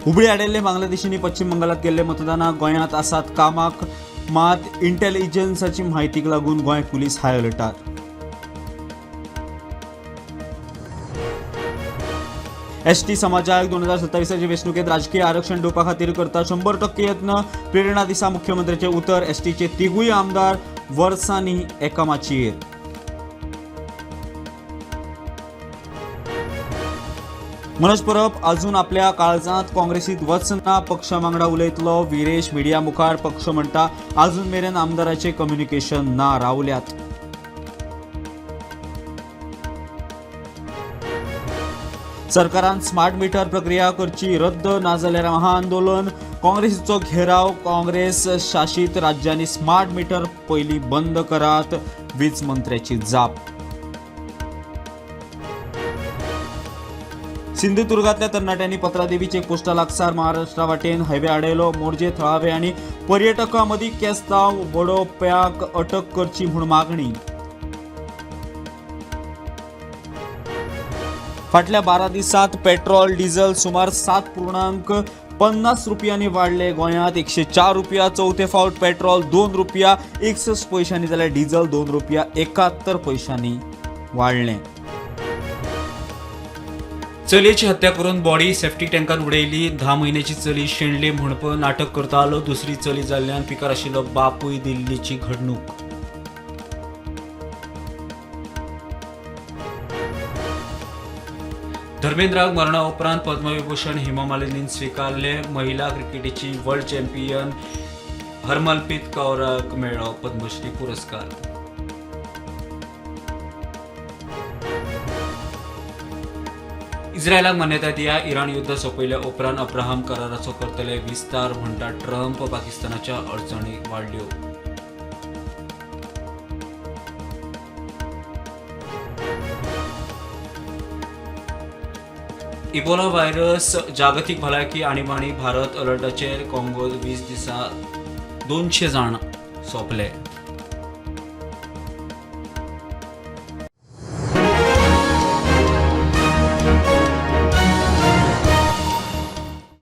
हुबळी आडिल्ले बांगलादेशींनी पश्चिम बंगालात केल्ले मतदानाक गोंयांत आसात कामाक, मात इंटेलिजन्साची म्हायतीक लागून गोंय पुलीस हाय अलर्टार. एसटी समाजाक 2027 वेंचणुकेत राजकीय आरक्षण दिवपा खातीर करता 100% यत्न. प्रेरणा दिसा मुख्यमंत्र्याचे उतर. एसटीचे तिगूय आमदार वर्सांनी एका माचयेर. मनोज परब अजून आपल्या काळजांत काँग्रेसीत वचना, पक्षा वांगडा उलयतलो विरेश. मिडिया मुखार पक्ष म्हणटा अजून मेरेन आमदाराचे कम्युनिकेशन ना, रावल्यात. सरकारान स्मार्ट मीटर प्रक्रिया करची रद्द, नाजाल्यार महाआंदोलन. काँग्रेसीचो घेराव. काँग्रेस शासित राज्यांनी स्मार्ट मीटर पयलीं बंद करात, वीज मंत्र्याची जाप. सिंधुदुर्गातल्या तरणाट्यांनी पत्रादेवी चेकपोस्टा लागसार महाराष्ट्रा वाटेन हायवे आडयलो. मोरजे थळावे आनी पर्यटकां मदीं केस्तांव, बडोप्याक अटक करची म्हूण मागणी. फाटल्या 12 दिसांत पेट्रोल डिझल सुमार 7.50 रुपयांनी वाडले. गोंयांत 104 रुपया चवथे फावट पेट्रोल 2 रुपया 61 पयशांनी जाल्यार डिझल 2 रुपया 71 पयशांनी वाडलें. चलयेची हत्या करून बॉडी सेफ्टी टँकान उडयली. 10 म्हयन्याची चली शेणली म्हणप नाटक करतालो. दुसरी चली जाल्ल्यान पिकार आशिल्लो बापूय. दिल्लीची घडणूक. धर्मेंद्राक मरणा उपरांत पद्मविभूषण हेमा मालिनीन स्विकारले. महिला क्रिकेटीची वर्ल्ड चॅम्पियन हरमनप्रीत कौराक मेळ्ळो पद्मश्री पुरस्कार. इस्रायलाक मान्यताय दिया. इराण युद्ध सोंपयल्या उपरांत अब्राहम कराराचो करतले विस्तार म्हणटा ट्रंप. पाकिस्तानाच्या अडचणी वाडल्यो. इबोला व्हायरस जागतीक भलायकी आणीबाणी, भारत अलर्टाचेर. काँगोत 20 दिसा 200 जाण सोंपले.